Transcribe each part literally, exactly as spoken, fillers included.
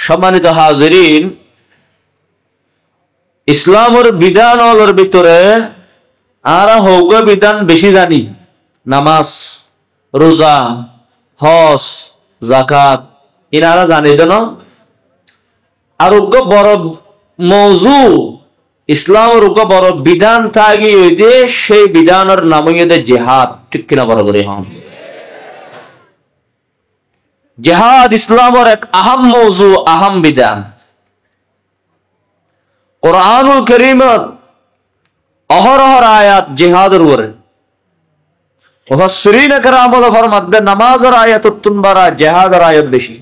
Sommanito hazirin, Islamor bidán ólor bútore añára hoggúa bidán beci zani, namás, ruza, hos, zakat, iín añára zani de no. Ar uggúa boro mouzu, Islamor uggúa boro bidán tági óiye de, céi bidánor nam óiye de jihad, thík ki na boro gorí hoón? Jihad Islamor ek aham mouzu, aham bidán. Kuranul Kerimot ohor ohor ayat jihador uore. Mufassirin keram ókkole formadde namazor ayatottún bara jihador ayat beci.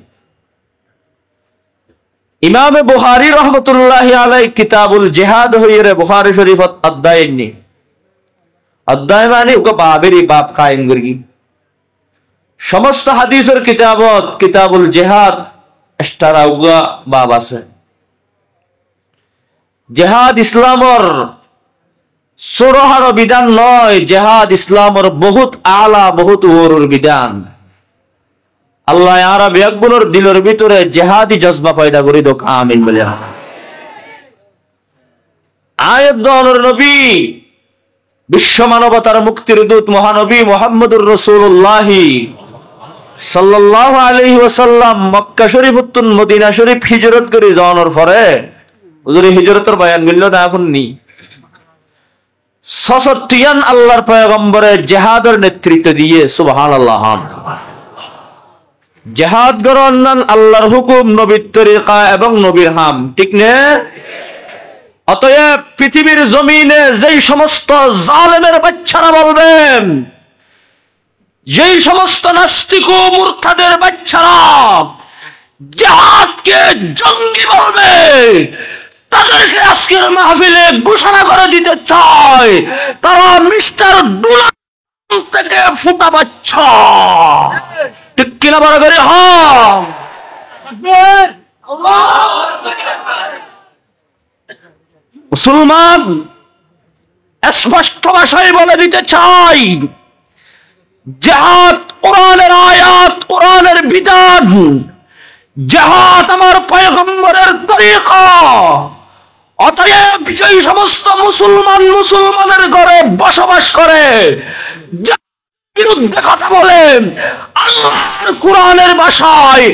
Imame Buhari rahmatullahi alai Kitabul Jihad hoiyóre Buhari Shorifot addái ainné. Addái mani uggúa babor, bab kaim gorí. Somosto hadisor kitabot Kitabul Jihad extra uggúa bab asé. Jihad Islamor sóro háro bidán noó, jihad Islamor bohút ala, bohút uoror bidán. Allaye añára beggúnor dilor bútore jihadi jozba foida gorí douk, amin buli. Aññí onor nobi, bicco manobotar muktir dut mohanobi Muhammadur Rosulullah sallallahu alaihi wasallam Mokka Shorifottún Modina Shorif hijrot gorí zonor fore, huzure hijrotor boyan goilló de fúnni. Sósottí jan Allar poigambore jihador netritto diye, subhanallah hoón. Jihad goron nan Allar hukum, nobir torika ebong nobir ham, thík ne? Otoyeb, fitibir zomine zei somosto zalemer baccara bolbe, যেই সমস্ত নাস্তিক ও মুরতাদের বাচ্চারা জিহাদকে জঙ্গি বলবে, তাদেরকে আজকের মাহফিলে ঘোষণা করে দিতে চাই, তারা মিস্টার ডোনাল্ড ট্রাম্প থেকে ফুটা বাচ্চা। ঠিক কিনা বড় করে? হ্যাঁ। মুসলমান, স্পষ্ট ভাষায় বলে দিতে চাই, জেহাদ কোরআনের আয়াত, কোরআনের বিধান, জেহাদ আমার পয়গম্বরের তরিকা। অতএব যেই সমস্ত মুসলমান মুসলমানের ঘরে বসবাস করে, বিরুদ্ধে কথা বলে, আল্লাহর কোরআনের ভাষায়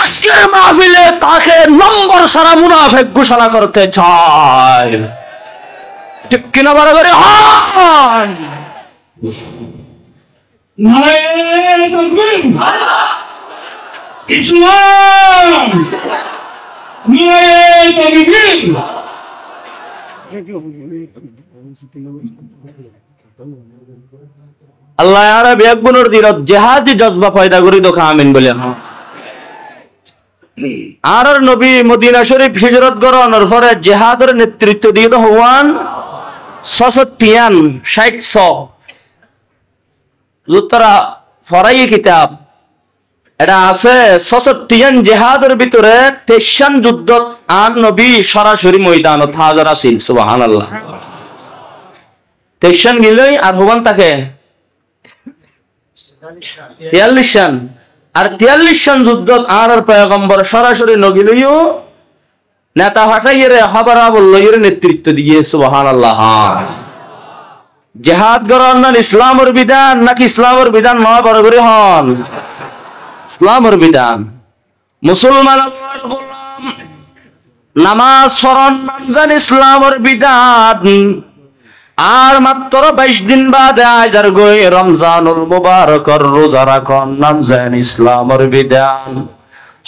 আজকের মাহফিলে তাকে নম্বর ছাড়া মুনাফেক ঘোষণা করতে চাই। ঠিক কিনা বড় করে? হ্যাঁ। নারায়ে তাকবীর। ইসলাম। নারায়ে তাকবীর। Allaye añára beggúnor dilot jihadi jozba foida gorí douk, amin buli. Añárar nobi Modina Shorif hijrot goronor fore jihador netritto diye de hoón? Sósottí jan, cáit só. Zuttóra foraiye kitab. Eçe asé, sósottí jan jihador bútore teiccán juddot añár nobi sorasori moidanot házir asíl. Subhanallah. Teiccán gilói ar hoibán táke? Tiyalliccán. Ar tiyalliccán juddot añárar poigambor sorasori no gilóiyo neta fathaiyóre, hóbor abor loiyóre netritto diye, subhanallah. Jihad goron nan Islamor bidan naki Islamor bidan noó, boro gorí hoón? Islamor bidan. Musolman Allar golam, namaz foron nan zen Islamor bidan. Ar mattro baic din bade aizar goi Romzanul Mubarakor ruza rakon nan zen Islamor bidan.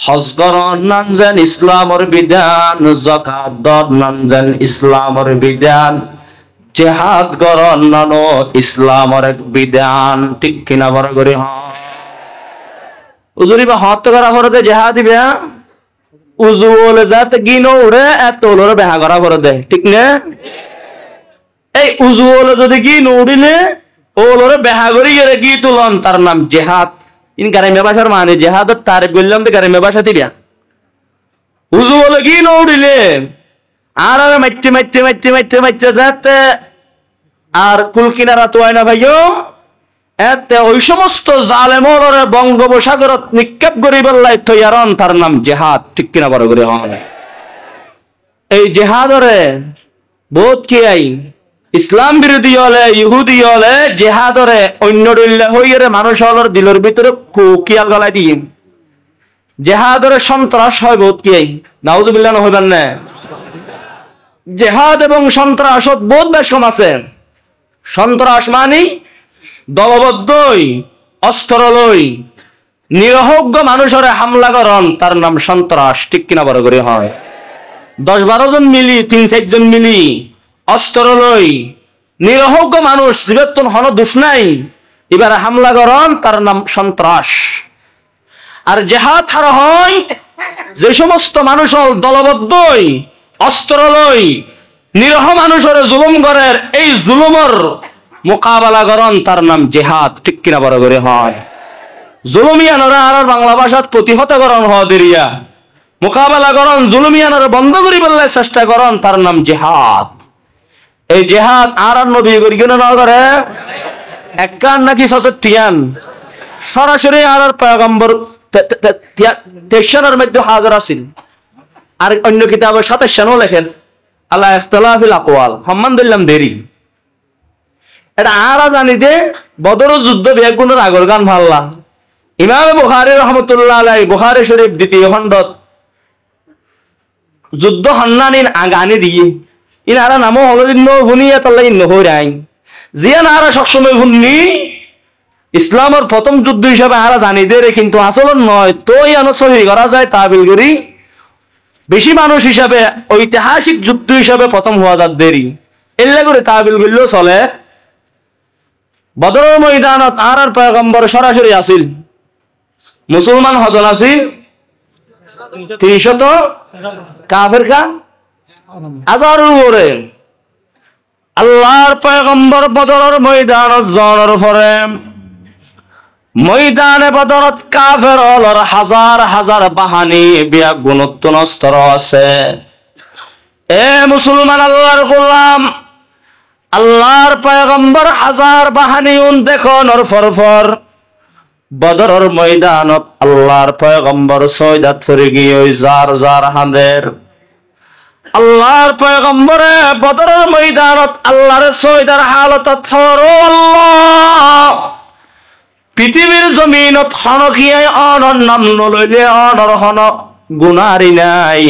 Hos goron nan zen Islamor bidan, zakat don nan zen Islamor bidan, jihad goron nano Islamor ek bidan. Thík kina boro gorí hoón? Uzur, iba hoñtté gora forede jihad iba? Uzu óile zate gín uçé, ette óilore beha gora forede, thík ne? Ei uzu óile zodi gín uçíle, óilore beha gorí iyóre gín tulon, tar nam jihad. In garamia bácar mani jihador tarif goillám de garamia bácate iba. Uzu óile gín uçíle, añáre maitte, maitte, maitte, maitte, maitte zate ar kul kinara tuwai no faiyum, Ette ói somosto zalem ólore bongobosagorot nikkep goríbolla toiyar ón, tar nam jehád, thík ki na? Boro gorí hoón. Ei jehádore bout kiyai, Islam birodí óle, Yuhúdi óle jehádore oinno dhoilla hoiyóre manúic ólor dilor bútore kukiyal golai diyé. Jehádore cóntorac hoó bout kiyai. Nauzubillah no hoiban né? Jehád ebong cóntoracot bout bec hom asé. Cóntorac mani doloboddó ói, ostro loi, nirohó uggwá manúicore hámla gorón, tar nam cóntorac, thík ki na? Boro gorí hoón. Doc baró zon mili, tin sair zon mili, ostro loi, nirohó uggwá manúic, zibáttu honó duc nái, ibáre hámla gorón, tar nam cóntorac. Ar jehád hare hoó, ze somosto manúic ól doloboddó ói, ostro loi, nirohó manúicore zulum gorér, ei zulumor mukabela gorón, tar nam jehád, thík ki na? Boro gorí hoón. Zulum iyanore añárar Bangla bacát fotihót gorón hoó deriya. Mukabela gorón, zulum iyanore bondó goríbolla cesta gorón, tar nam jehád. Ei jehád añárar nobi goijjé né no goré? Ekkán náki sósottí án? Sorasori añárar poigambor te-, te-, te-, tiya-, teic cánor moiddé házir asíl. Ar oinno kitabot sataic cánot lekér, ala ikhtilafil akwal, hommán doillam deri. Ére añára zani de Bodoror zuddó beggúnor agor gán falla. Imame Buhári rohmotullah alai Buhári Córif ditiyo hóndot zuddó honnán in age aní diyé. In añára namó honódin no fúni, yétolla in no hoóir aññí. Ziyán añára sob somoi fúnni, Islamor fottóm zuddó hísabe añára zani dé re, kintu asólot noó. Tói yíanot sóhi gorá zai tabil gorí, bicí manúic hísabe, oitihásik zuddó hísabe fottóm hoó zar dé ri. Éilla gorí tabil goillé solé. Bodoror moidanot añárar poigambor sorasori asíl. Musolman hozon asíl? Tin cót. Kafer ká? Házaror uore. Allar poigambor Bodoror moidanot zonor fore, moidane Bodorot kafer ólor házar házar bahani, beggúnottún ostro asé. E musolman Allar gulam, Allar poigambor házar bahani un dekonor forfor, Bodoror moidanot Allar poigambor sóidat fori giyói zar zar hañder. Allar poigambore Bodoror moidanot Allar sóidar halotot hoór, "Ó Allah, pitibir zominot honókiyé ónor nam noloile ónor honó gunári nái.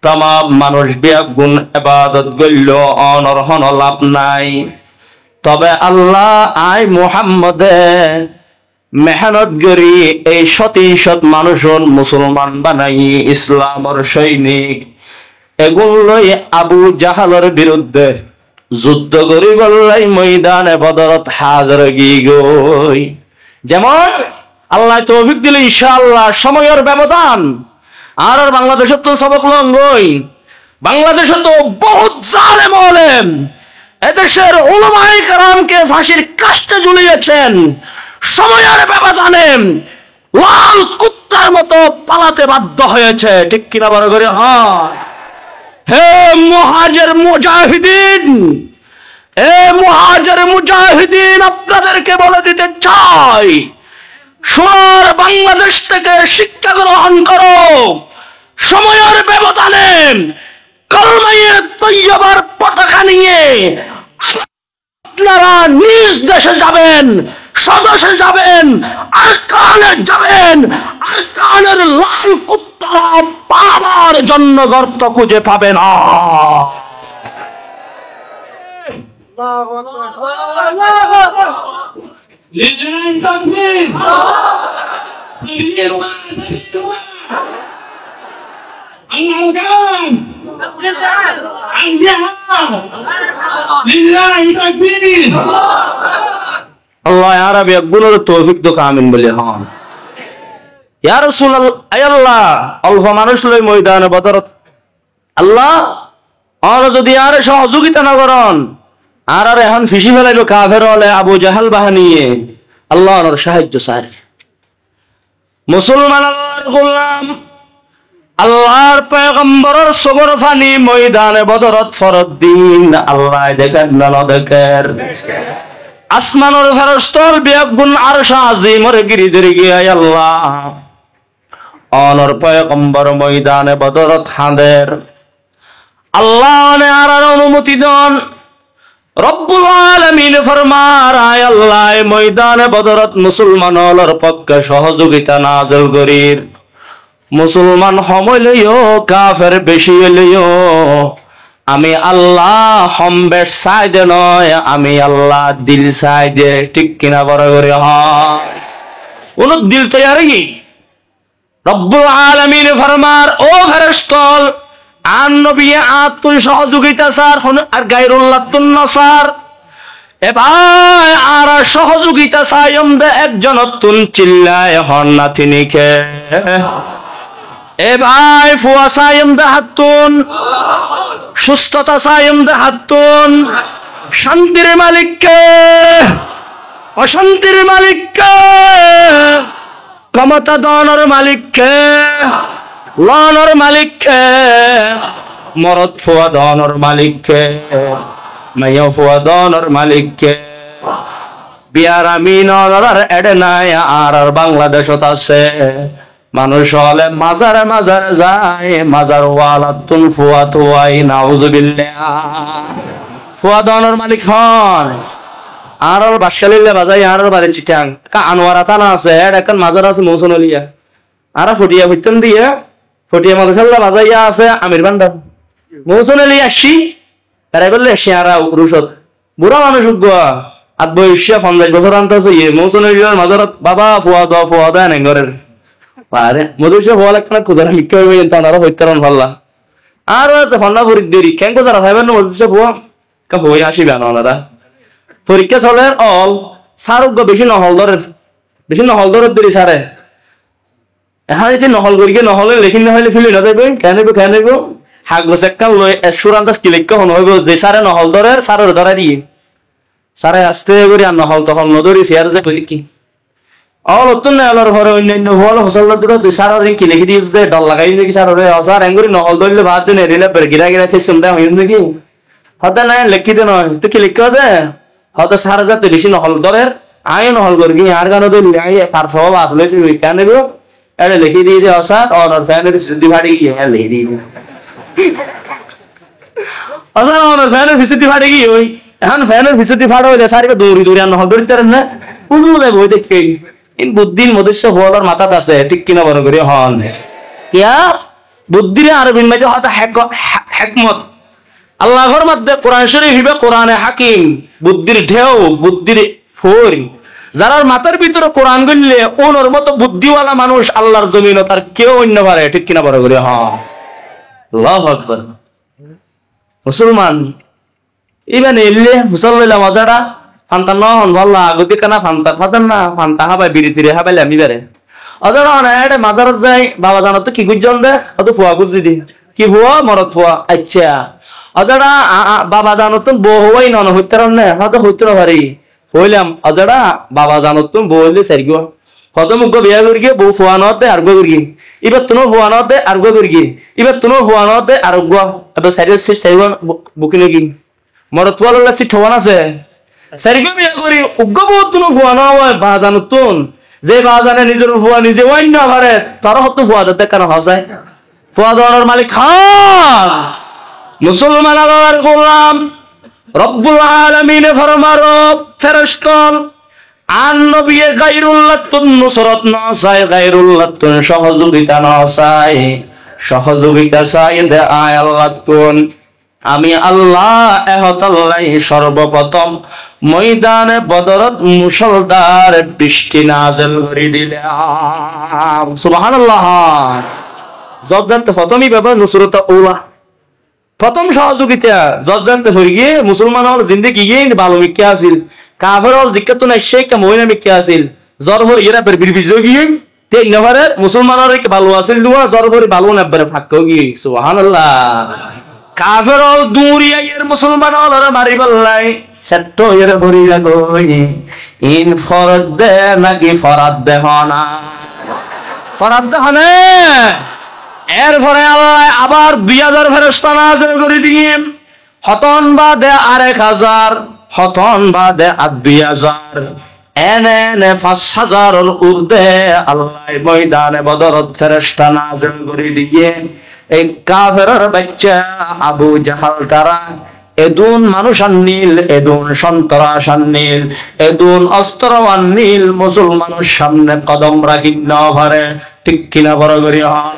Tamam manúic beggún ebadot goilló ónor honó laf nái. Tobe Allah, aññí Muhammode mehénot gorí ei cót in cót manúic un musolman banaiyí, Islamor cóinik, egún loi Abu Jahalor birudde zuddó goríbolla moidane Bodorot házir ói giyói." Zemon Allah toufik dile, incá Allah, cómoyor bebodan, añárar Bangladecóttun sobok longói. Bangladecót bout zalem olem, e decor ulamaye keramke fañsir kaste zuliyecen, cómoyor bebodane lal kuttar moto palate baddho óiye, thík ki na? Boro gorí hoó. He muhajir mujahidin, এ মুহাজির মুজাহিদিন, আপনাদেরকে বলে দিতে চাই, সোনার বাংলাদেশ থেকে শিক্ষা গ্রহণ করো। সময়ের ব্যবধানে কলমায়ে তৈয়বার পতাকা নিয়ে আপনারা নিজ দেশে যাবেন, স্বদেশে যাবেন, আরকানে যাবেন। আরকানের লাল কুত্তারা পালাবার জন্য গর্ত খুঁজে পাবে না। আল্লাহু আকবার। লিল্লাহি তাকবীর। সাবিরুনা, সাবিরুনা। আল আরকান। আল জিহাদ। লিল্লাহি তাকবীর। Allah añára beggúnore toufik dók, amin buli hoón. Ya Rasul Allah, e Allah, olfo manúic loi moidane Bodorot Allah, ónore zodi añáre sohozugita no gorón, añárare ehón fici felaibó kafer óle Abu Jahal bahaniye. Allah, ónor sahaijjo sair. Musolman Allar gulam, Allar poigamboror sukor fani moidane Bodorot forer din Allah deker na no deker? Asmanor ferestol beggún Arc Azimore gíri dóri giyé, "Ai Allah, onor foigambor moidane Bodorot hañder. Allah, one añáre onumoti don." Robbul Alamine formar, "Ai Allah, e moidane Bodorot musolman ólor fokke sohozugita nazel gorir. Musolman hom óileyo, kafer beci óileyo, ami Allah hom bec sai de noó, ami Allah dil sai de." Thík ki na, boro gorí hoó. Unor dil toiyar óiye. Robbul Alamine formar, "Ó ferestol, añár nobiye añáttun sohozugita sar, hon-, ar gairullattun no sar. E bái, añára sohozugita saiyum de." Ekzonottun cillai hoó, "Na, tini ke?" E bái, fua saiyum de háttun, sustota saiyum de háttun, cántir malik ke? Ocántir malik ke? Kemota donor malik ke? Lonor malik ke? Morot fua donor malik ke? Maiya fua donor malik ke? Biyarami nonorar eçe nai, añárar Bangladecot asé. Manúic ókkole mazare mazare zai, mazar walattun fua tuwai, nauzubillah. Fua donor malik hon? Añárar Baccalilla bazai, añárar bari Cittang. Ka Anuara tána asé, eçe ekkán mazar asé, Mouson Oliya. Añára Fotiya foittám diya, Fotiya madrasalla bazaiya asé Amir Bhandar. Mouson Oliya aiccí, berai bolle aiccí añára urucot. Bura manúic uggúa, at boiccá fonzaic bosór ant asé, iye Mouson Oliyar mazarot, "Baba, fua do, fua do," enen gorér. Bare, modorsá fua lekkána kuzara mikká óibo, iyán to añára foittám falla. Añára to fonná forit deri, keén kuzara saibar no modorsá fua? Ka fua aicíba no añára. Forikká soler ol, sár uggúa beci nohol dórer. Beci nohol dórer deri sáre. Ehón ite nohol gorí giyé, nohol lekí no faile fil ói no zaibo, keén óibo, keén óibo? Hagos ekkán loi e cúr andas ki leikká hon óibo, ze sáre nohol dórer, sárore dórai diyé. Sáre aste gorí ar nohol tohol no dóri, siyar ze buli ki. Ólottún neelor fore oinno oinno fuwal fosólla dúra tui sárore ki lekí diyós de, dhor lagai diyós de ki sárore, "Ó sár, engorí nohol dóille baade neelile ber gira gira sistem de," hoiyós de ki? Hoó de, "Na, lekí de no." "Tui ki leikká de?" Hoó de, "Sáre zate beci nohol dórer, añí nohol gorí giyé, añár gán dóille añí far fo bas loici, tui keén óibo?" Eçe lekí diyé de, "Ó sár, onor fenor fisóddi fari giyé," eçe lekí diyé de. "Ó sár, onor fenor fisóddi fari giyé," ói. Ehón fenor fisóddi fari óile sár ibá dóri dóri ar nohol dóri fare né? Udu udu boi dekké. In buddí modorsá fuwalor matát asé, thík ki na, boro gorí hoó. Kiyá? Buddíre Arobir maze hoó de hek-, he-, hekmot. Allah formar de Kuran Corif ibá Kurane Hakim, buddír dheu, buddír foóir. Zarar matár bútore Kuran góille, ónor moto buddíwala manúic Allar zominot ar keu ói no fare, thík ki na, boro gorí hoó. Allahu Akbar. Musolman, ibá neille fusár loilam, ozaça, fanta no hon, balla agodi kana fanta, fadar na, fanta hábai, biri tiri hábailam ibáre. Ozaça, one eçe mazarot zai, baba zanottú ki guzon de? Hoó de fua guzí de. Ki fua? Morot fua. Aiccá. Ozaça, a, a, baba zanottún bou hoói no, no hoittó faro né? Hoó de hoittó no fari. Hoilam, ozaça, baba zanottún bou óile sairgua. Fotóm uggúa biya gorí giyé, bou fua no de, areggúa gorí giyé. Íbattúnou fua no de, areggúa gorí giyé. Íbattúnou fua no de, areggúa. Ebe sairgúa, sairgúa bu-, buki no giyé. Morot fuwalolla sít hoón asé? Sairgúa biya gorí, uggúa bouttúnou fua no ói, bazanottún. Ze bazane nizor fua nize wáin no fare, tore hottú fua de de kana hoó sai? Fua donor malik hon? Musolman Allar gulam. Robbul Alamine formar, ferestol, añár nobiye gairullattún nusrot no sai, gairullattún sohozugita no sai, sohozugita sai de añí Allattún. Ami Allah e hotálla sorboprotom moidane Bodorot musoldar bicthi nazel gorí dilam. Subhanallah. Zot zatte fotom ibá nusrot ula. Fotom sohozugita, zot zatte fori giyé, musolman ol zindegi giyé, balo mikká asil. Kafer ol zikkattún aiccé, ekka mohila mikká asil. Zor fori iyóre ebbar birbiz ói giyé, tei no farer, musolmanor ekka balu asil dua, zor fori balu un ebbar fakka ói giyé. Subhanallah. Kafer ol duri aiyer musolman olore maribálla, setto óiyore fori zagói. In foredde naki foradde hona? Foradde hone? Erfore Allah abar dui házar feresta nazil gori diyé. Hoton bade arek házar. Hotón baade ar dui házar, ene ene fañs házaror urde Allai moidane Bodorot feresta nazil gorí diyé. Ei kaferor bacca Abu Jahal tará edún manúic annil, edún sontorac annil, edún ostro annil, musolmanor samne kodom rakí no fare. Thík ki na, boro gorí hoó.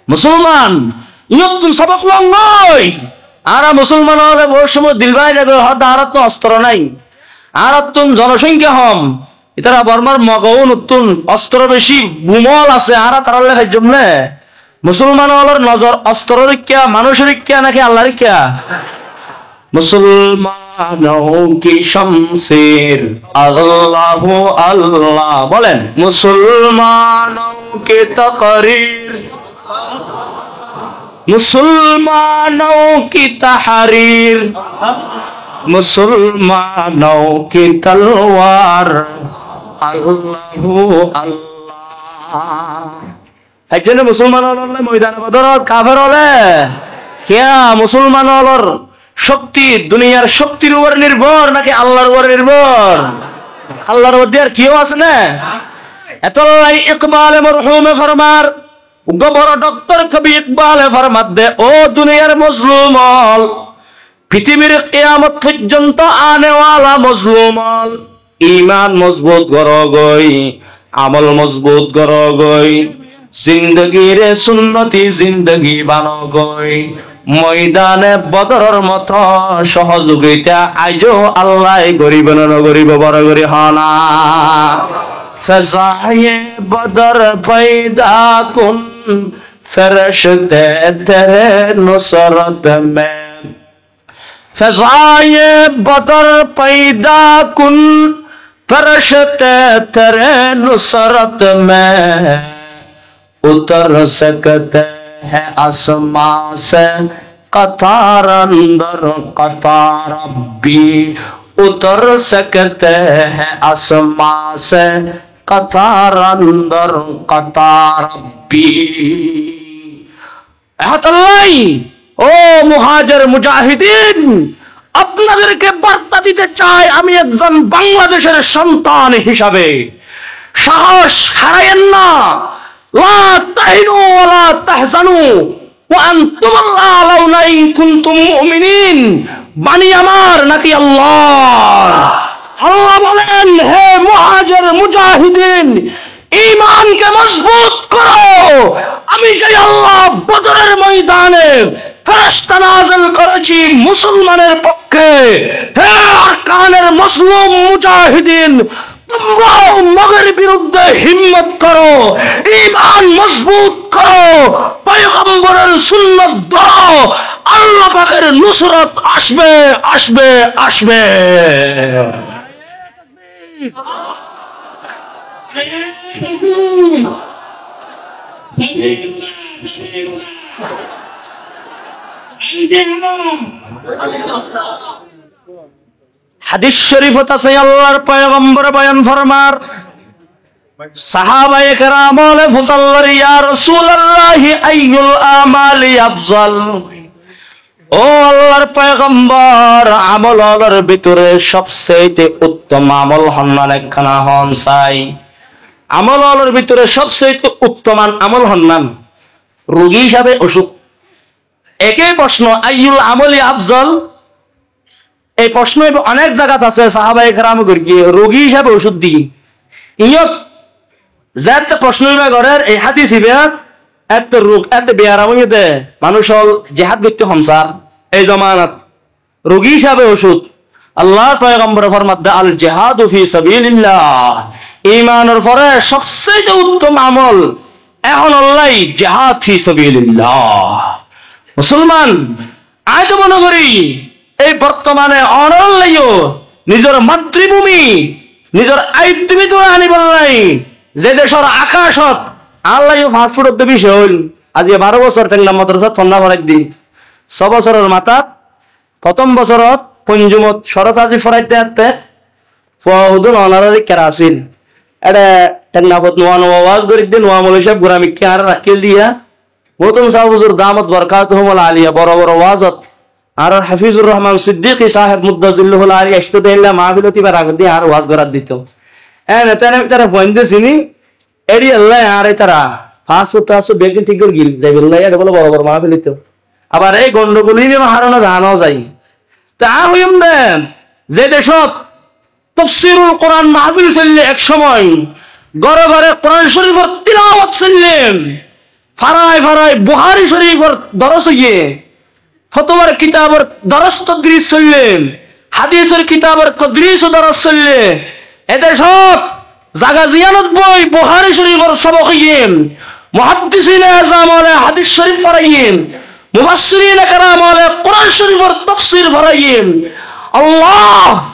Musolman, iyóttun sobok longói. Añára musolman ókkole bout cómot dil bái zagói, hoódde añárattún ostro nái. Añárattún zonosongkya hom. Ítara Bormar Mog ókkolottún ostro beci, bum ól asé, añára tarálla faijjóm né? Musolman ókkolor nozor ostoror ikká, manúicor ikká náki Allar ikká? مسلمانوں کی شمشیر، اللہ اللہ۔ بولیں، مسلمانوں کی تقریر، مسلمانوں کی تحریر، مسلمانوں کی تلوار، اللہ اللہ۔ Faijjó né musolman ókkololla moidane Bodorot kafer ókkole? Kiyá musolman ókkolor cókti duniyar cóktir uore nirbor náki Allar uore nirbor? Allar uore diyé ar kiyó asé né? Etollá Ikbale morhume formar, uggwá boro doktor Kabi Ikbale formadde, ó duniyar mozlum ókkol, pitibir kiyamot foijjonto anewala mozlum ókkol, iman mozbut gorógoi, amol mozbut gorógoi, zindagire sunnoti zindagi banógoi, moidane Bodoror moto sohozugita aijjó Allai goríbo né nogoríbo, boro gorí hoó na. فضائے بدر پیدا کن، فرشتے تیرے نصرت میں۔ فضائے بدر پیدا کن، فرشتے تیرے نصرت میں، اتر سکتے ہیں آسماں سے قطار اندر قطار اب بھی، اتر سکتے ہیں آسماں سے قطار اندر قطار اب بھی۔ এহাতাল্লাই, ও মুহাজির মুজাহিদিন, আপনাদেরকে বার্তা দিতে চাই, আমি একজন বাংলাদেশের সন্তান হিসাবে, সাহস হারাইয়েন না। لا تهنوا ولا تحزنوا وأنتم الأعلون إن كنتم مؤمنين। বাণী আমার নাকি আল্লাহর? আল্লাহ বলেন, হে মুহাজির মুজাহিদিন, ইমানকে মজবুত করো। আমি যে আল্লাহ বদরের ময়দানে ফেরেশতা নাজিল করেছি মুসলমানের পক্ষে। হে আরাকানের মজলুম মুজাহিদিন, তোমরাও মগের বিরুদ্ধে হিম্মত করো, ইমান মজবুত করো, পয়গম্বরের সুন্নত ধরো, আল্লাহ পাকের নুসরত আসবে, আসবে, আসবে। হাদিস শরীফত আছে, আল্লাহর পয়গম্বর বয়ান ফরমার, সাহাবায়ে কেরাম অকলে ফুসাল্লার, ইয়া রাসূলুল্লাহি, আইয়ুল আমালি আফজাল? ও আল্লাহর পয়গম্বর, আমল অকলর ভিতরে সবচেয়ে উত্তম আমল হন্নান একখানা হন চাই। আমল অকলর ভিতরে সবচেয়ে উত্তম আন-, আমল হন্নান? রোগী হিসাবে অসুখ। একই প্রশ্ন, আইয়ুল আমালি আফজল? এই প্রশ্ন ইবা অনেক জাগাত আছে, সাহাবায়ে কেরাম গিয়ে রোগী হিসাবে ওষুধ দিয়ে। ইয়ত যেতে প্রশ্ন ইবা করের, এই হাদিস ইবা এত রোগ, এত বেয়ারাম হইতে মানুষ হল জেহাদ করতে হমসার এই জমানাত। রোগী হিসাবে ওষুধ। আল্লাহর পয়গম্বরে ফরমাদ্দে, "আল জেহাদু ফি সাবিলিল্লাহ।" ইমানর পরে সবচেয়ে উত্তম আমল এখন অল্লাই জেহাদ ফি সাবিলিল্লাহ। মুসলমান, আমি তো মনে করি এই বর্তমানে অনর লাইও নিজের মাতৃভূমি, নিজের আয়ত্ত ভিতরে আনিবার লাই যে দেশের আকাশত আল্লাহ পাঁচ ফুট অব্দি বিষয় হইল, আজ বারো বছর টেংলা মাদ্রাসাত ফন্না ফরাই দি, ছ বছরের মাথাত প্রথম বছরত পঞ্জুমত শরত আজি ফরাইতে আতে, ফুয়া হুদুন অনারারি কেরা আছিল। এড়ে টেকনাফত নোয়া নোয়া ওয়াজ করিক দে, নোয়া মৌলভী সাহেব গোরামিকে আর রাখিল দিয়া। মতুন সাহেব হুজুর দামত বরকাতুহুমুল আলিয়া বড় বড় ওয়াজত Añárar Hafizur Rohman Siddiqi sáheb muddazilluhul ali aitó de, éilla maáfilot íbar agor di añáre waz gorát dito. Ene tene ítara fuainde sini, éçi Allah añáre ítara fas fottá asé, beggín thík gorí gil, zai bólla, ede bóle boro boro maáfil óito. Abar ei gondogol ín íbar harone zaa no zai. Te añí hoiyum de, ze decót tafsirul Quran maáfil soille ek cómoi, góre góre Quran Córifor tilawot soille, farai farai Buhári Córifor doros óiye, fotuwar kitabor doros todris soille, hádisor kitabor todris o doros soille, e decót zaga ziyánot boi Buhári Córifor sobok óiye, muháddisine ezam ókkole hádis córif foráiye, mufassirine keram ókkole Quran Córifor tafsir foráiye. Allah!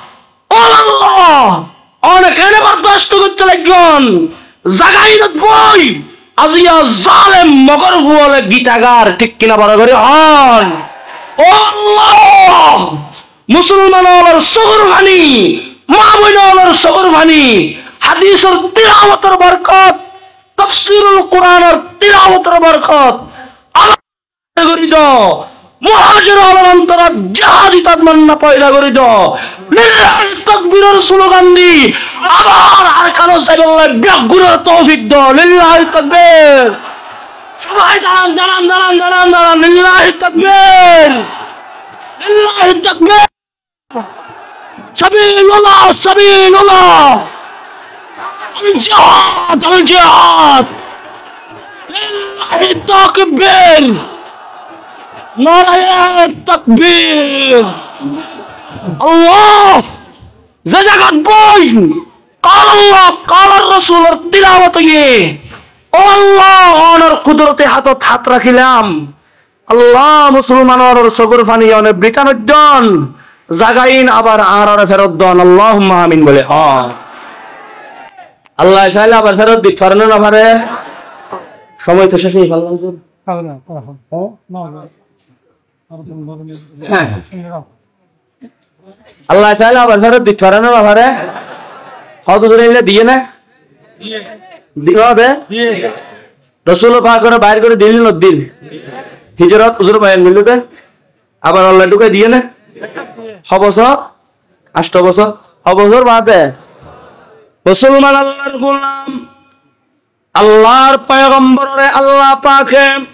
Ó Allah! One kene bordost goittó laiggón? Zaga inot boi aziya zalem Mogor fua ókkole gitagar, thík ki na? Boro gorí hoón. Ó Allah! Musolman ókkolor sókur faní, maa boin ókkolor sókur faní, hádisor tilawotor borkot, tafsirul Quranor tilawotor borkot, Allah gorí do, muhajir ókkolor ontorot jihadi tadmanna foida gorí do. Lillahi takbiror slogan di abar Arkanot zaibolla beggúnore toufik do. Lillahi takbir. Sobai daran, daran, daran, daran, daran. Lillahi takbir. Lillahi takbir. Sabilullah, sabilullah. Al jihad, al jihad. Lillahi takbir. Naraye takbir. Allah. Ze zagat boi qala Allah, qala Rosulor tilawot óiye, ó Allah, onor kudurote hátot hát rakílam. Allah, musolman ókkolor sókur faní one britha no don, zaga in abar añárare ferot don. Allahumma amin bole hoó. Allah saile abar ferot dit fare né no fare? Cómoi to céc ói giyé. Há. Allah saile abar ferot dit fare né no fare? Hoó to, zore illa diye né? Diye. Diye de? Diye. Rosul pakore bair gorí dil né no dil? Hijrot uzur bayan goille de. Abar Allah dhukai diye né? Ho bosór? Ancto bosór. Ho bosór bade? Musolman, Allahr gulam, Allahr poigomborore Allah pake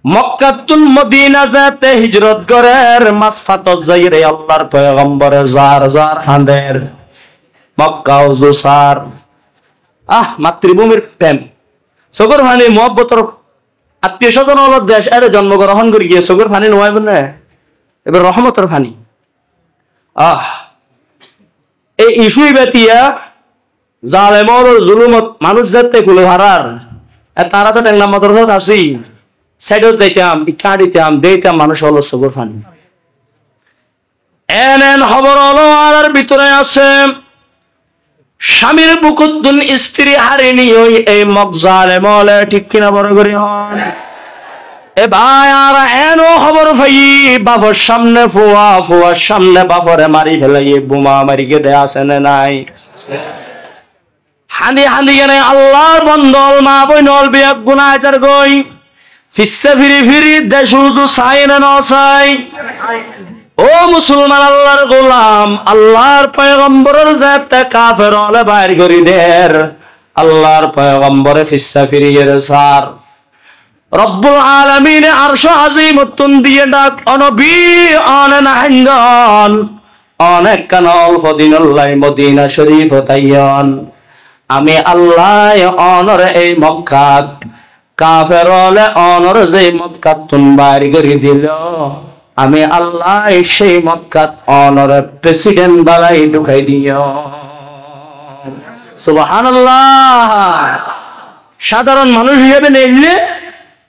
Mokkattún Modina zete hijrot gorer, masfatot zaiyóre Allahr poigomboror zar zar hañder, Mokka uzu sar. Ah, matribhumir prem, sókur faní, muhabbotor attiyo sózon ókkolor dec, ére zonmo grohón gorí giyé, sókur faní no aibo né? Iba rohmotor faní. Ah, ei isu iba tiya zalem ókkolor zulumot manúic zette kule farar, e tará to Tengla modorasat asé, saidot zaitam, ikká háñçitam, deitam manúic ókkolor sókur faní. En en hóbor ókkol añárar bútore asé. Cámir búkottún istiri hári niyói ei Mok zalem ókkole, thík ki na, boro gorí hoón. E bái, añára eno hóbor faiyí, bafor cámne fua, fuar cámne bafore mari felaiyé, buma mari giyé de, asé né nái? Hañdi hañdi kene Allahr bonda ókkol, maa boin ókkol beggún aái zargói. Fissá firi firi dec uzu sai né no sai? Ó musolman, Allahr gulam, Allahr poigomboror zette kafer ókkole bair gorí der, Allahr poigombore fissá firi ere sar. Robbul Alamine Arcó Azimottún diye dhak, "Ó nobi, one no háindon, one ekkán olfo dinolla Modina Córifot aiyón. Ami Allaye onore ei Mokkat, kafer ókkole onore zei Mokkattún bair gorí dilo, ami Allaye sei Mokkat onore president banai dhukai diyum." Subhanallah. Sadharon manúic hísabe neille,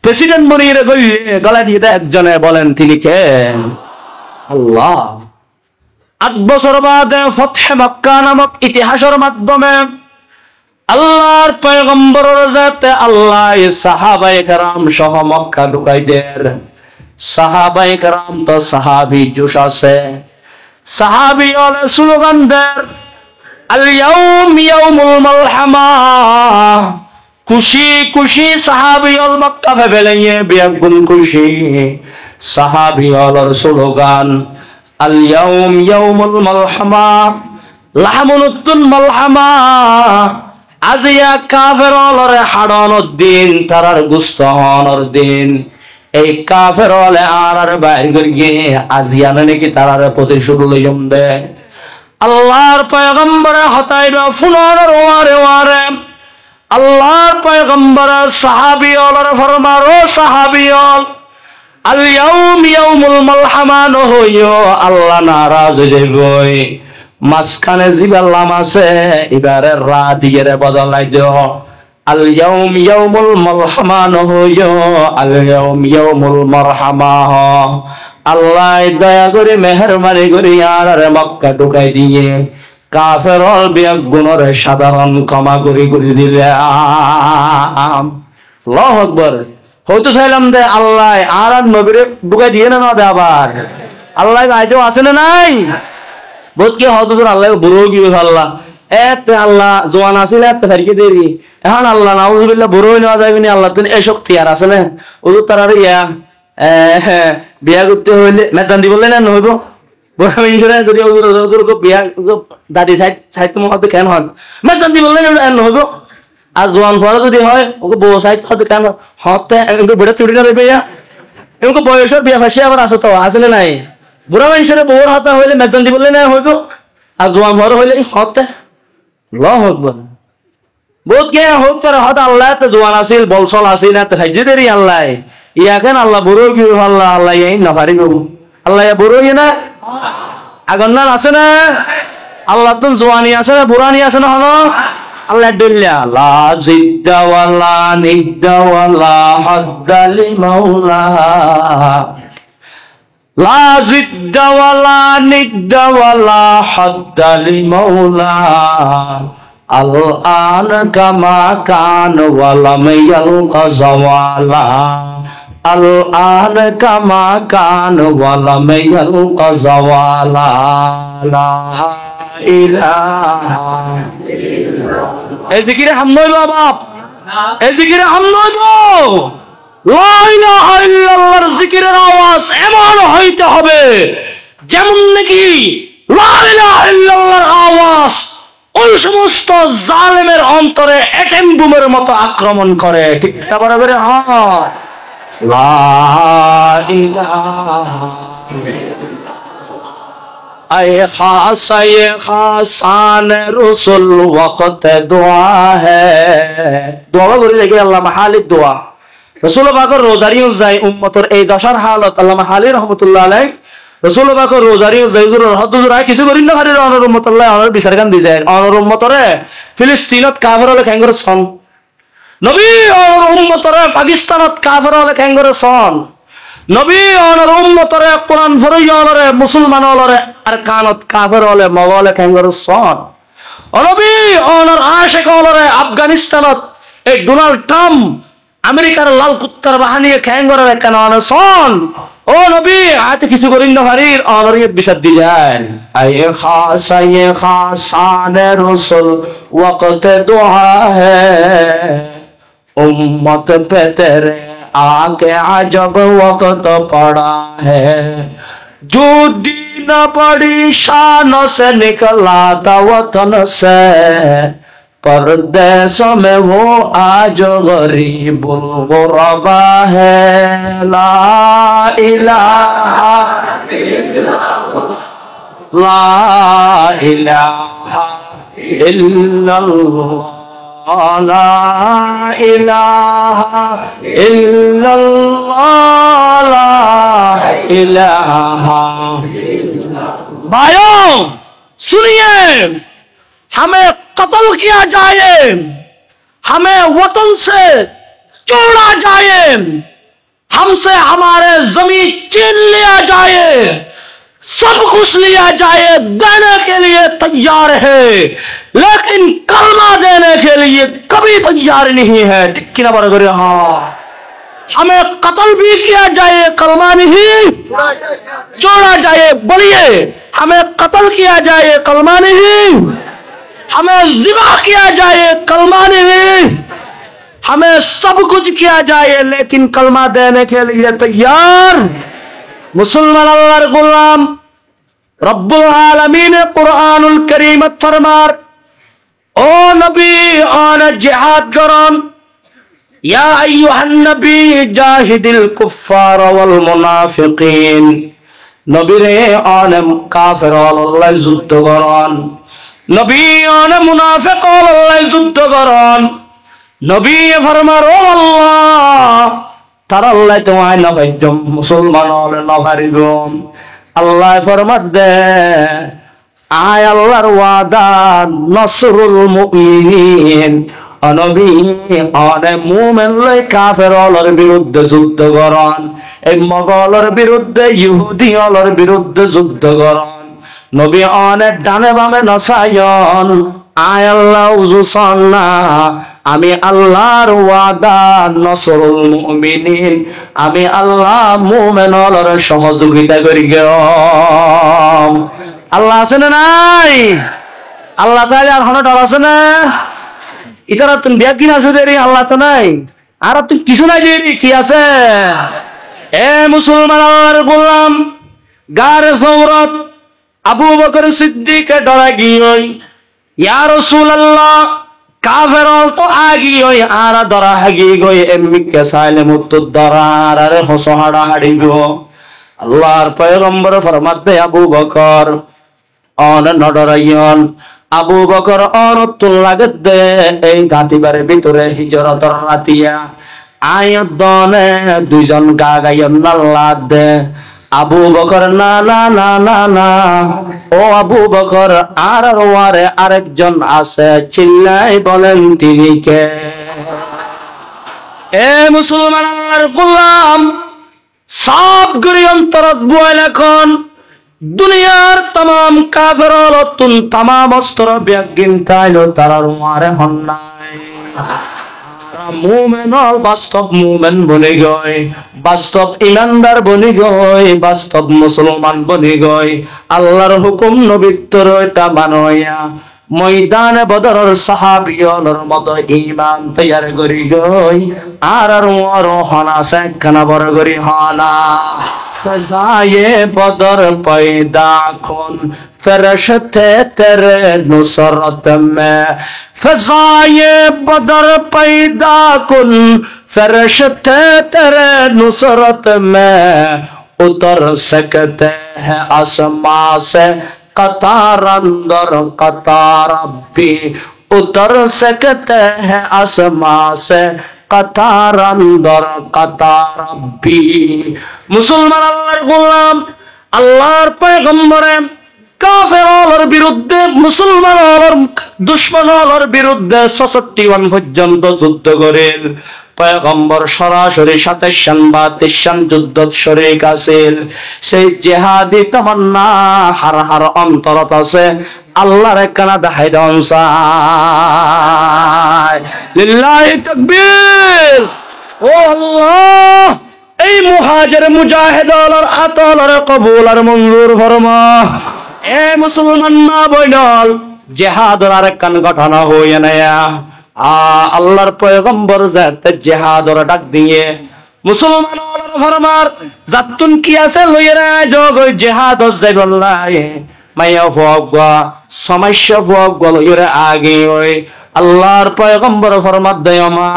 president boni ere goille, golai diye de ekzone, bolen tini ke? Allah. Ath bosór bade Fothe Mokka namok itihasor maddome Allahr poigomboror zette Allaye sahabaye keram sóho Mokka dhukai der. Sahabaye keram to sahabi juc asé. Sahabi ókkole slogan der, "Al yaum yaumul malhama." Kúci kúci sahábi ól Mokka fefelaiyé, beggún kúci. Sahábi ólor slogan, "Al-yawm yawmul malhama, lahmunuttún malhama." Aziya kafer ólore haçonor din, tarár gusto honor din. Ei kafer óle añáráre bair goijjé, aziya naki taráre fotishud loiyum de. Allar poigambore hotá ibá funonor uore uore Allar poigambore sahábi ólore formar, "Ó sahábi ól, al-yawm yawmul malhama no hoiyó, Allah naraz ói zaibói. Mazkane zibá lam asé, ibáre ra diyére bodolai do. Al-yawm yawmul malhama no hoiyó, al-yawm yawmul marhama ho." Allaye doya gorí, meherbani gorí añáráre Mokka dhukai diyé. Kafer ól beggúnore sadharon koma gorí gorí dilam. Allahu Akbar. Hoitó sailam de, Allaye añárar nobire dhukai diyé né no de abar? Allaye baáito asé né nai? Bout ki hoó de, "Huzur, Allah buro ói giyé Allah. Ette Allah zuan asíl, ette fari giyé deri. Ehón Allah nauzubillah buro ói no zaibo ni, Allattún e cokti ar asé né?" Huzur tarare iya, e, biya goitté hoile mezzan dibolla né no hoibo? Bura maincóre zodi huzur, huzur, huzur, biya, huzur, dadi sait, sait mo hoódde ken hon? Mezzan dibolla né, en no hoibo? Ar zuan fuare zodi hoó, uggwá bou sait hoódde ken hon? Hoótte, en uggwá bura curi no roibo ya? En uggwá boyosor biya faicce abar asé to, asé né nai? Bura maincóre bour hotá hoile mezzan dibolla né hoibo? Ar zuan fuare hoile hoótte? Allahu Akbar. Bout ke hoók fare, hoóde Allah ette zuan asíl, bol sol asíl, ette faijjé deri Allah. Iyaken Allah buro ói giyé Allah, Allah iyain no faribo. Allah iya buro óiye né? Agor nan asé né? Allattún zuani asé né, burani asé né hono? Allah dhoilla. لا ضد ولا ند ولا حد لمولى. لا ضد ولا ند ولا حد لمولى. الآن كما كان ولم يلق زوالا. الآن كما كان ولم يلق زوالا. لا إله إلا الله. E zikire ham no óibo baf? E zikire ham no óibo? লা ইলাহা ইল্লাল্লাহর জিকিরের আওয়াজ এমন হইতে হবে, যেমন নাকি লা ইলাহা ইল্লাল্লাহর আওয়াজ ওই সমস্ত জালেমের অন্তরে অ্যাটম বোমের মতো আক্রমণ করে। ঠিক না, বরাবর? হ্যাঁ। লা ইলাহা। اے خاصہ، اے خاصان رسول وقت دعا ہے۔ Dua gorí deki, Allama Halid dua. Rosul Pakor rozar iyót zai ummotor ei docár halot, Allama Halid rahmatullah alaih, Rosul Pakor rozar iyót zai, "Huzur, hot huzur, añí kissú gorí no farir, onor ummotolla onor bisar gán di zair, onor ummotore Filistinot kafer óle keéngori soón?" Nobi, onor ummotore Pakistanot kafer óle keéngori soón? Nobi, onor ummotore Kuran foroiya ólore, musulman ólore Arkanot kafer óle, Mog óle keéngori soón? O nobi, onor acek ólore Afganistanot ei Donald Trump, Amerikar lal kuttar bahaniye keéngori raikké no soón? O nobi, añí to kissú gorí no farir, onor iyót bisar di zair. اے خاصہ، اے خاصان رسول وقت دعا ہے، امت پہ تیرے آ کے عجب وقت پڑا ہے۔ جو دین بڑی شان سے نکلا تھا وطن سے، پردیس میں وہ آج غریب الغربا ہے۔ لا الہ الا اللہ، لا الہ الا اللہ، لا الہ الا اللہ، لا الہ۔ بھائیوں، سنیے، ہمیں قتل کیا جائے، ہمیں وطن سے چھوڑا جائے، ہم سے ہمارے زمین چھین لیا جائے، سب کچھ لیا جائے، دینے کے لیے تیار ہے، لیکن کلمہ دینے کے لیے کبھی تیار نہیں ہے۔ ٹھیک نا، برابر؟ ہاں۔ ہمیں قتل بھی کیا جائے، کلمہ نہیں چھوڑا جائے۔ بولیے، ہمیں قتل کیا جائے، کلمہ نہیں۔ ہمیں ذبح کیا جائے، کلمہ نہیں۔ ہمیں سب کچھ کیا جائے، لیکن کلمہ دینے کے لیے تیار۔ مسلمان، اللہ کے غلام، رب العالمین قرآن الکریم فرمار، او نبی، آنے جہاد گرون۔ یا ایھا النبی جاہد الکفار والمنافقین۔ نبی رے، آنے کافر ólor lái zuddó gorón۔ نبی، آنے munafek ólor lái zuddó gorón۔ Nobí formar, ó Allah, tarár lái to añí no faijjum, musolman óle no faribó. Allah formar de, añí Allar wada, nasrul mu'minin. Ó Nobí, óne mumen loi kafer ólor birudde zuddó goron, ei Mog ólor birudde, Yuhudi ólor birudde zuddó goron. Nobí, óne dhane bame no saiyon, añí Allah uzu son na, ami Allar wada, nasrul mu'minin, ami Allah mumen ólore sohozugita gorí giyum. Allah asé né nái? Allah taala ar hono dhor asé né? Itarattún beggín asé deri, Allah to nái. Añárattún kissú nái deri, ki asé? E musolman, Allar gulam, gare Sawrot, Abu Bokor Siddike dhora giyói, ya Rosulallah, kafer ól to a giyói, añára dhora há giyói, emmikka saile muttu dhora, añárare hoso haça haçibo. Allar poigambore format de, Abu Bokor, óne no dhoraiyon. Abu Bokor, ónottún lagedde ei gatibare bútore hijrotor ratiya. Añí dóne duizon gagayon nalladde. Abu Bokor, na, na, na, na, na. Ó Abu Bokor, añárar uore arekzon asé, cillai bolen tini ke? E musolman, Allar gulam, saf gorí ontorot búai rakón. Duniyar tamam kafer ólottún tamam ostro beggín táileó tarár uore hon nái. Añára mumen ól bastob mumen boni giyói, bastob imandar boni giyói, bastob musolman boni giyói. Allar hukum nobittor óita manoiya moidane Bodoror sahabi ólor moto iman toiyar gorí giyói, añárar uore hon asé, ekkana boro gorí hon. فضای بدر پیدا کن، فرشتے تیرے نصرت میں۔ فضای بدر پیدا کن، فرشتے تیرے نصرت میں۔ اتر سکتے ہیں آسماں سے قطار اندر قطار اب بھی، اتر سکتے ہیں آسماں سے قطار اندر قطار اب بھی۔ Musolman, Allar gulam, Allar poigambore kafer ólor birudde, musolman ólor ducmon ólor birudde sosotti wan foijjonto zuddó goril. Poigambor sorasori satais san ba tais san juddot corik asil. Sei jihadi tamanna har har ontorot asé, Allar ekkana dahái don sai. Lillahi takbir. Ó Allah, ei muhajir mujahed ólor at ólore kobul ar monzur formo. E musolman ma boin ól, jihador arekkan gótona hoiye naiya. A, Allar poigambor zette jihador dhak diye, musolman ólore formar, zattún ki asé loiyore aizogói jihadot zaibolla. Maiya fua uggwa, somaicca fua uggwa loiyore agiyói. Allar poigambore format de, ó ma,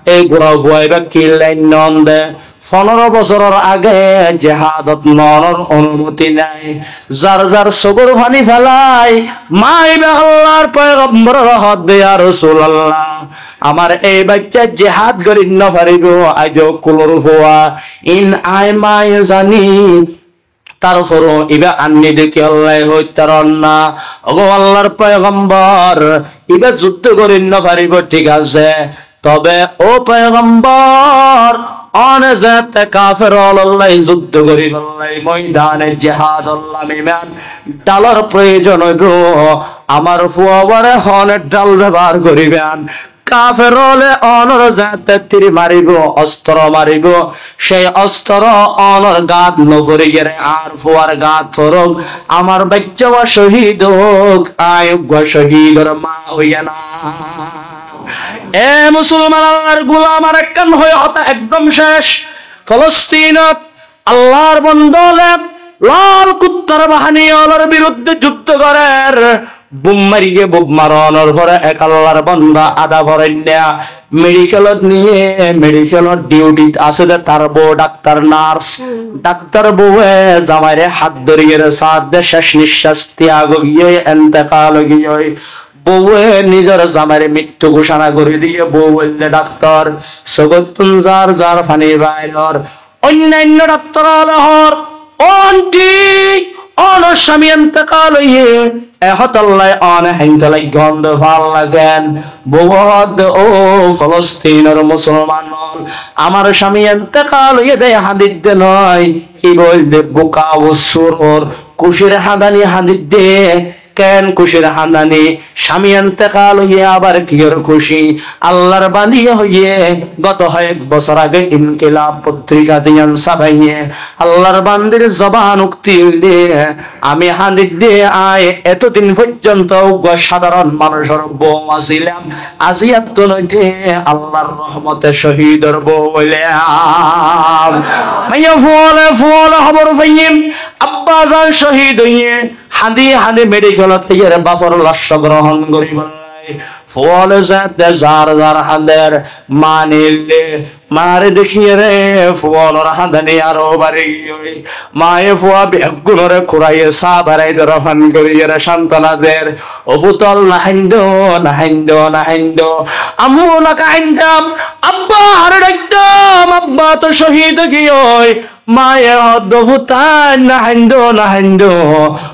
ei gura fua ibá ki lain non de? Fondoro bosoror age jihadot nonor onumoti nai. Zar zar sogor fani felai, ma ibá Allar poigambore hoódde, ya Rosulallah, amar ei bacca jihad gorí no faribo, aizo kulor fua, in añí maye zani. Tarfore ibá anni de kiyólla hoitar na? Ogo Allar poigambor, ibá zuddó gorí no faribo, thík asé. Tobe ó poigambor, óne zette kafer ólolla zuddó goríbolla moidane jihadot lamiban, dhalor proyozon óibo, amar fuaware óne dhal bebohar goríban. Kafer óle ónor zette tir maribo, ostro maribo, sei ostro ónor gat no foriyore ar fuar gat forok, amar bacca wa cohid ók, añí uggwa cohidor ma óiya na. E musulman, Allar gulam, ar ekkán hoi hotá ekdom céc. Folostinot Allar banda ókkole lal kuttar bahani ókkolor birudde juddó gorer. Bum mariyé, bum maronor fore ek Allar banda ada forainna medikelot niye, medikelot diutit asé de tar bou daktar, nars. Daktar bouwe zamaire hát dóriyore saádde, céc niccác tiyag ói giyói, entekal ói giyói. Bouwe nizor zamaire mittú gucona gori diye, bou óilde daktar, sógottún zar zar fani bairor. Oinnainno daktor ókkole hoór, "Ó anti, onor cami entekal óiye, e hotálla one hainto laiggó, onde falla ken?" Bouwe hoódde, "Ó Folostinor musulman ókkol, amar cami entekal óiye de hañdidde noó, íba óilde buka usuror kucir hañdani hañdidde." Ken kucir hañdani? Cami entekal óiye abar kiyór kuci? Allar bandiye hoiye, goto hoyek bosór age Inkilab potrika diyan sáfaiye, Allar bandir zoban ukti óilde, "Ami hañdidde añí etodin foijjonto uggwá sadaron manúcor bou asilam, aijjattún óite Allar rohmote cóhidor bou óilam." Maiyafua ókkole, fua ókkole hóbor faiyé, abba zan cóhid óiye, hañdi hañdi medikelot aiyére bafor lac grohón goríbolla. Fua ókkole zedde zar zar hañder, ma neille, mare dekíyore fua ókkolor hañdani aró bari giyói. Maye fua beggúnore kuraiyé, sá barai de rohón goríyore cántona der. "Ó futókkol, no hañdo, no hañdo, no hañdo. Ammú no hañdam, abba hare dhaikdam, abba to cóhid ói giyói." Maye hoódde, "Futáin, no hañdo, no hañdo.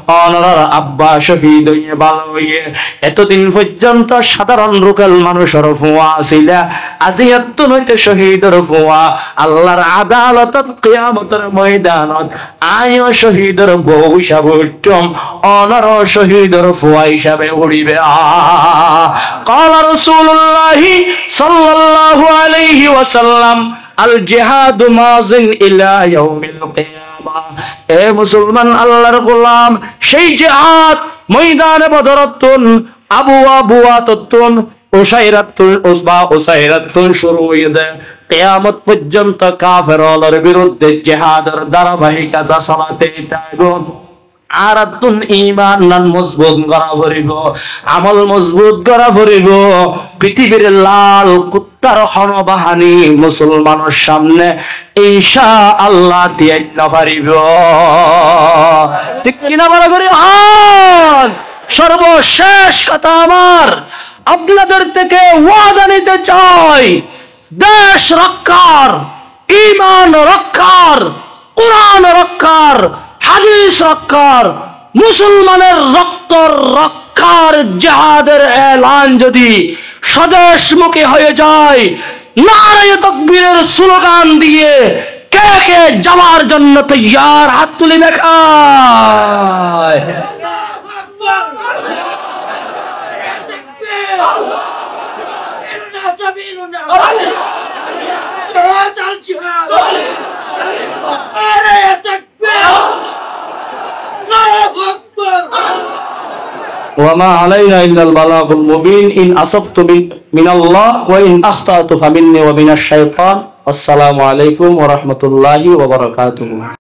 Onorár abba cóhid óiye, bála óiye. Etodin foijjonto sadaron rukel manúcor fua asila, aijjattún óite cóhidor fua. Allar adalotot kiyamotor moidanot añíyo cóhidor bou hísabe uiththum, onoró cóhidor fua hísabe uçíba." Qala Rasululláhi sallallahu aláihi wasallam, "Al jihadu mazin ila yaumil qiyamah." E musulman, Allar gulam, céi jihad moidane Bodorottún, Abu Abuwatottún, Usairattún, Usba Usairattún cúru óiye de, kiyamot foijjonto kafer ókkolor birudde jihador dárabahikota solate táibo. Añárattún iman nan mozbut gora foribo, amol mozbut gora foribo. Pitibir lal kuttar hono bahani musulmanor samne inca Allah tiyai no faribo. Thík ki na, bála gorí hoón? Sorbocéc hotá amár, apnáder theke wada nite sai, dec rokkár, iman rokkár, Kuran rokkár, hadis rokkár, musulmanor rokto rokkár jihador elan zodi sodecmukí ói zai, naraye tokbiror slogan diye ke ke zabar zonno toiyar, hát tuli dekhái. وما علينا إلا البلاغ المبين. إن أصبت من، من الله، وإن أخطأت فمني ومن الشيطان. والسلام عليكم ورحمة الله وبركاته.